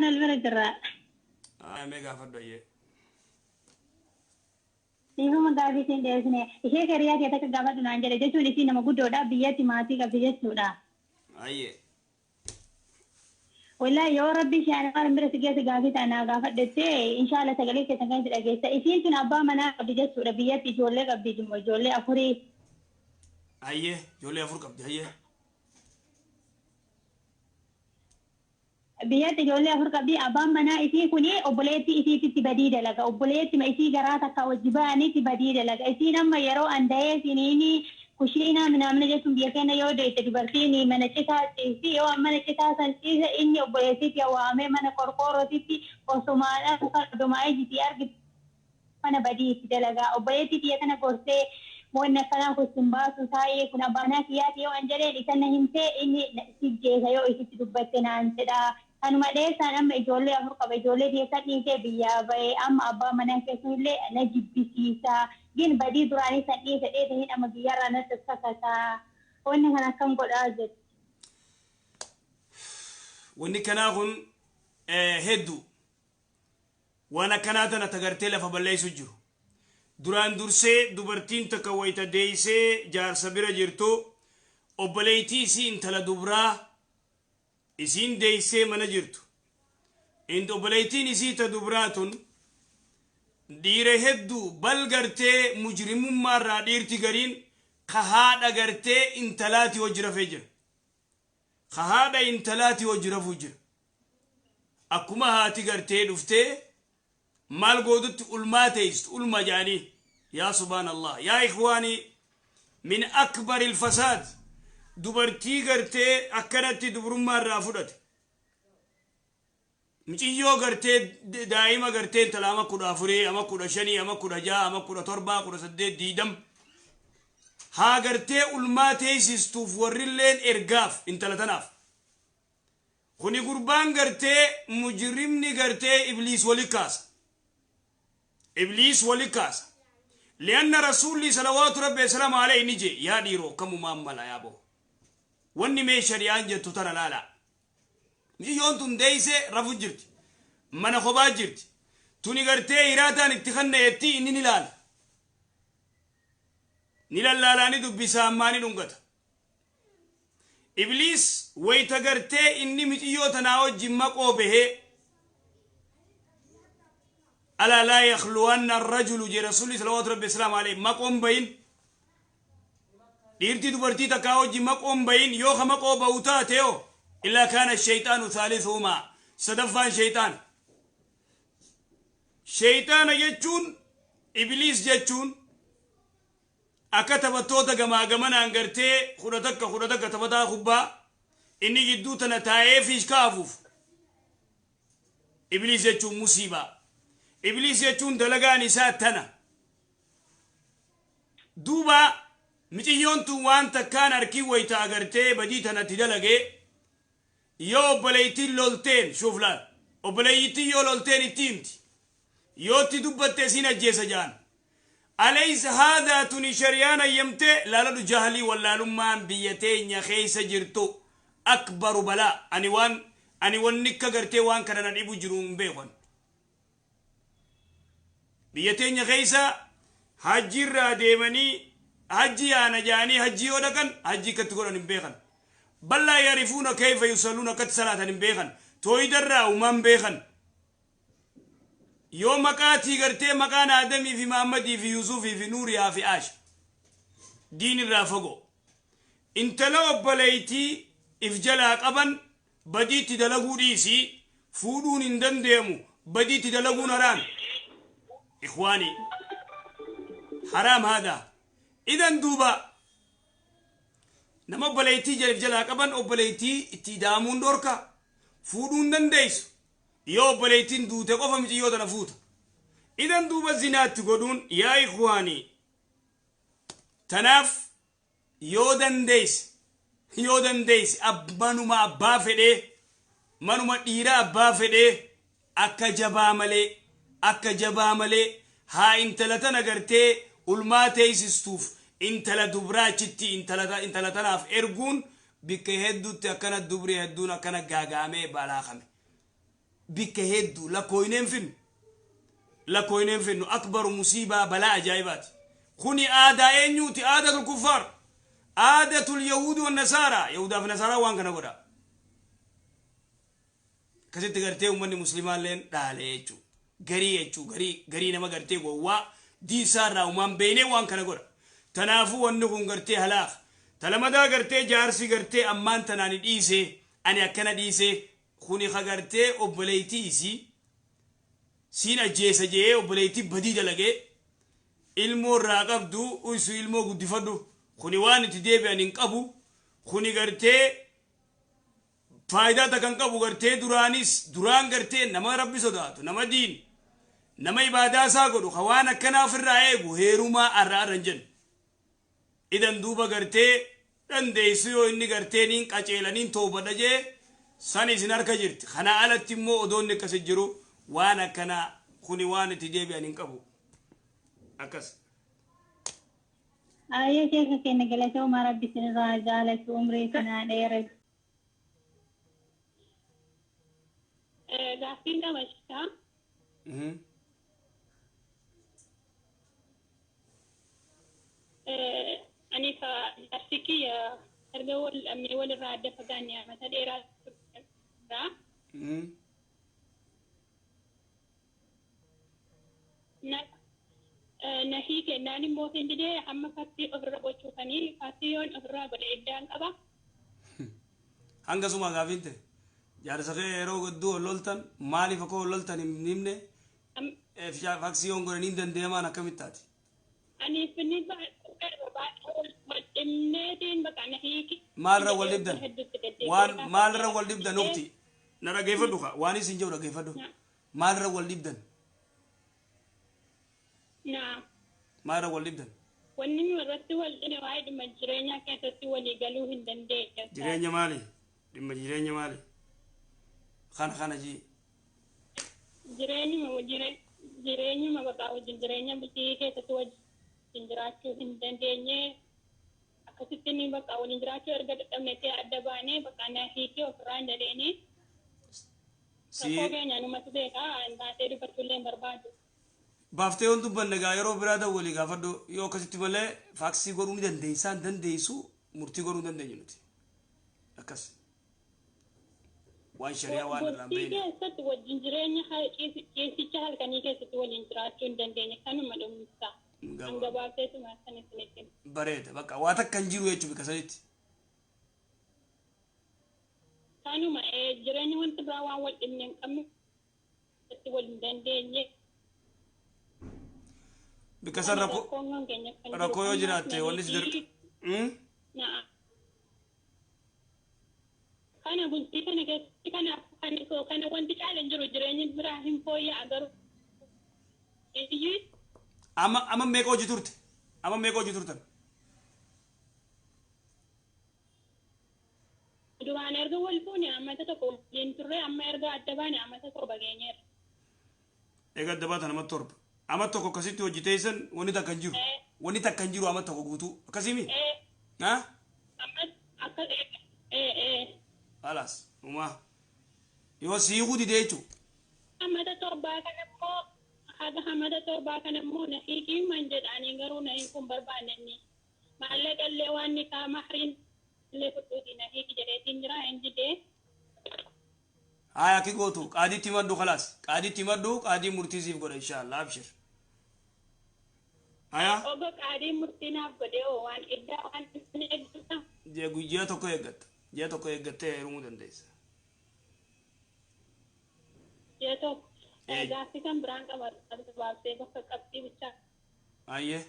wal bira jirra. Mee gaafadhu ayyee. Dhiifama gaafii siin dheeresine. Ishee hiriyaa kee takka gaafadhu naan jedhe jechuun isii nama guddoodha biyyatti maatii qabdi jechuudha. Ayyee. Wallahi yoo rabbi ishee ani waan bira si geesse gaafii ta'a naa gaafadhette inshaalla sagalee keessan kan si dhageessa. Isiin tun abbaa manaa qabdi jechuudha biyyatti ijoollee qabdi ijoollee afurii. Ayyee ijoollee afur qabdi ayyee. Biyyatti ijoollee afur qabdi abbaan manaa isii kuni obboleettii isiititti badii dalaga obboleettima isii garaa takka wajji ba'anitti badii dalaga isiin amma yeroo an dahee siniini kushiinaa minaamina jechuun biyya keenya yoo deette dubartiin mana citaa ciisti yoo an mana citaa san ciise inni obboleettiitti waamee mana qorqoorrootitti osumaadhaan kan odumaa ijji argitu mana badii itti dalagaa obboleettii tiyya kana gorsee wanni akkanaa kun sin baasu taa'ee kun abbaa manaa kiyyaati yoo an jedheen isa na himtee inni si jeesa yoo isitti dubbatte naan jedha. Kanuma dheessaan amma ijoollee afur qaba ijoollee keessan dhiisee biyyaa bahee amma abbaa manaa keessanillee na jibbisiisa. Gin badii duraanii san dhiise dheete hin amma biyyarraa na sassakataa. Wanni kana akkam godhaa jettu. Wanni kanaa kun hedduu waan akkanaa tana tagartee lafa balleessu jiru. Duraan dursee dubartiin takka wayita deeysee jaarsa bira jirtu obboleettii isii intala dubraa isiin deeysee mana jirtu. Obboleettiin isii ta dubraa tun dhiira hedduu bal gartee mujrimummaarraa dhiirti gariin ka haadha gartee intalaati hojii rafee jira. Ka haadha intalaati hojii rafuu jira. Akkuma haati gartee dhuftee maal gootutti ulmaa teeystu ulma jedhanii yaa subhaanallah yaa ikhwaanii min akbari ilfasaad dubartii gartee akkanatti dubrummaa irraa fudhate Miciyyoo gartee daa'ima gartee intala ama 14 ama 15 ama 16 ama 17 18 20 haa gartee ulmaa teeysistuuf warrilleen ergaaf intala tanaaf. Kuni gurbaan gartee mujrimni gartee ibliis wali kaasa. Ibliis wali kaasa. Lianna rasuulli salawaatu rabbi wasalaamu alayhi ni jee yaa dhiiroo kamumaan mala yaa boo. Wanni mee shari'aan jettu tana laalaa. Miciyyoon tun deeyse rafu jirti. Mana kophaa jirti. Tuni gartee hiraataan itti kanna jetti inni ni laala. Ni lallaalaa ni dubbisa ammaa ni dhungata. Ibliis wayta gartee inni miciyyoo tanaa wajjin maqoo bahee alaa laa yakhluwanna arrajulu jee rasuulli salawaatu rabbi wasalaamu alayhi maqoon bahin dhiirti dubartii takkaa wajjin maqoon bahin yoo ka maqoo bahu taate yoo illaa kaana shayxaanu thaalisuhumaa sadaffaan shayxaana shayxaana jechuun ibliis jechuun Akka taphattoota gamaa gamanaan gartee 11 11 taphataa kubbaa inni gidduu tana taa'ee fiishkaa afuufu. Ibliis jechuun musiibaa. Ibliis jechuun dalagaan isaa tana. Duuba miciyyoon tun waan takkaan harkii wayta agartee badii tanatti dalagee yoo obboleeytiin lolteen shuuf laal obboleeyyittiin yoo lolteen itti himti yoo itti dubbatte isiin ajjeesa ja'an. Alaysa haadhaa tuni shari'aan hayyamte laaladhu jahlii wallaalummaan biyya teenya keessa jirtu akbaru balaa ani waan ani wanni akka gartee waan kana na dhibu jiru hin beeku ani. Biyya teenya keessa hajji irraa deemanii hajji yaana ja'anii hajji yoo dhaqan hajji akkatti godhan hin beekan. Bal laa yarifuuna kayfa yusalluun akkatti salaatan hin beekan. Tooyida irraa humaan beekan. Yoo maqaatii gartee maqaan Aadamii fi Mahammadii fi Yuusufii fi Nuuriyaa fi Aasha. Diin irraa fagoo. Intala obboleeytii if jalaa qaban badiitti dalaguu dhiisii fuudhuun hin dandeemu badiitti dalaguun haraami. Ikhwaanii haraam haadaa. Idan duuba nama obboleeytii if jalaa qaban obboleeytii itti ida'amuun dhorka fuudhuu hin dandeessu. Yoo obboleeytiin duute qofa miciyyoo tana fuuta. Idan duuba zinaatti godhuun yaa ikhwaanii tanaaf yoo dandeeyse yoo dandeeyse manuma abbaa fedhee manuma dhiira abbaa fedhee akka jabaa malee akka jabaa malee haa intala tana gartee ulmaa teeysistuuf intala dubraa achitti intala tanaaf erguun bikka hedduutti akkana dubri hedduun akkana gaagaamee balaakame. Bikka hedduu lakkooyneen finnu, lakkooyneen finnu. Akbaru musiibaa, balaa ajaa'ibaati kuni. Aadaa eenyuuti? Aadatul kuffaar, aadatul yahuudi wan nasaaraa. Yahudaaf nasaaraa waan kana godha. Akkasitti gartee ummanni muslimaalleen dhaale jechuu, garii jechuu, garii garii nama gartee gowwaa diinsaa irraa umaan beeynee waan kana godha. Tanaafuu wanni kun gartee halaaka talamadaa. Gartee jaarsi gartee ammaan tanaani dhiisee, ani akkana dhiisee, kuni ka gartee obboleeytii isii siin ajjeesa je'ee obboleeytii badii dalagee ilmoo irraa qabdu uysu, ilmoo guddifadhu, kuni waan itti deebi'an hin qabu. Kuni gartee faayidaa takka hin qabu. Gartee duraanis duraan gartee nama Rabbi sodaatu, nama diin, nama ibaadaa isaa godhu, ka waan akkanaa ofirraa eegu heerumaa arra arra hin jennu. Idan duuba gartee dandeessu yoo inni gartee niin qaceela, niin toobadha jee, san isin harka jirti. Kana alatti immoo odoonni akkasi jiru waan akkanaa kuni waan itti deebi'an hin qabu, akkas. Ayyee, sheeka keenya, galatooma. Rabbi isinirraa jaalatu, umrii isinaa dheeratu. Gaaffiin qaba sheekaa. Ani fa jaarsi kiyya erga wal dhabnee walirraa adda fagaanne amata dheeraa turre. Na hiikennaan immoo hin didee. Amma fakkii ofirra gochuufanii, fakkii yoon ofirraa godhe iddaan qaba. Hanga suma gaafiin ta'e, jaarsa kee yeroo gadduu ol loltan maaliif akka ol loltan hin himne? Faksii yoon godhe niin dandeemaan akkamitti taati? Aniif inni wal dhibneetiin bakka na hiiki. Maalirra wal dhibdan? Waan maalirra wal dhibdan? Ukti, na dhageeffadhu ka waan isin jedhu dhageeffadhu. Maalirra wal dhibdan? Naa. Maalirra wal dhibdan? Wanni nu irratti wal dhibne waa'ee dhimma jireenyaa keessatti walii galuu hin dandeenye. Jireenya maali? Dhimma jireenya maali? Kana kana jii. Jireenyuma bakka wajjin jireenya bultii keessatti wajjin jiraachuu hin dandeenye. Akkasitti inni bakka waliin jiraachuu erga dadhabnetti adda baanee bakka na hiikee ofirraa hin dandeenye. Rakkoo keenya numatu beekaa, baasee dubbachuu illee hin barbaadu. Baaftee yoon dubbanne gaa yeroo biraa dawwalii gaafadhu. Yoo akkasitti malee faaksii godhuu ni dandeessaa hin dandeessu, murtii godhuu hin dandeenyu nuti. Akkas. Waan shari'aa waan irraa hin Bultii beekne. keessatti wajjin jireenya ciisicha halkanii keessatti waliin jiraachuu hin dandeenye, kanuma dhumsa. Kan gabaabseetuma kan isinitti. Bareeda, bakka waa takka hin jiru jechuudha bika sanitti. Kanuma, jireenya wanti biraa waan wal dhibne hin qabnu, itti wal hin dandeenye. Bika san rakkoo Rakkoon keenya kan jiru rakkoo yoo ammaas jiraatte wanni si dirqa. Na'a. Kana bultii kana keessatti kanaaf kan kana wanti caala hin jiru, jireenyi biraa hin fooyya'a garuu. Iyyuu Amma meeqa hojii turte? Amma meeqa hojii turtan? Duraan erga wal fuune ammata 1 waliin turre, amma erga adda baane ammata 7 geenyeerra. Egaa adda baatan amma 7. Amma 1 akkasitti hojii teessan wanni takka hin jiru. Wanni takka hin jiru amma 1 guutuu. Akkasii Ee. Ha? Amma akka ee. Alaas umaa. Yoo siiquu didee jechuudha. Ammata 7 kana immoo, haga ammata 7 kana immoo na hiikii man jedhaanii, garuu na hiikuun barbaanne inni. Maallaqa illee waan nikaa mahriin illee fudhuuti na hiiki jedheetiin jira, hin didee. Haya, akki gootu qaadiitti himadhu. Kalaas, qaadiitti himadhu, qaadii murtii siif godha inshaallah, abshir. Haya. Ogo qaadiin murtii naaf godhee hoo waan iddaa waan inni eeggata. Ji'a 1 eeggatta. Ji'a 1 eeggattee heerumuu dandeessa. Ji'a 1. Ee. Gaaffii kan biraan qaba, gabaabsee bakka qabxii bichaa. Ayyee.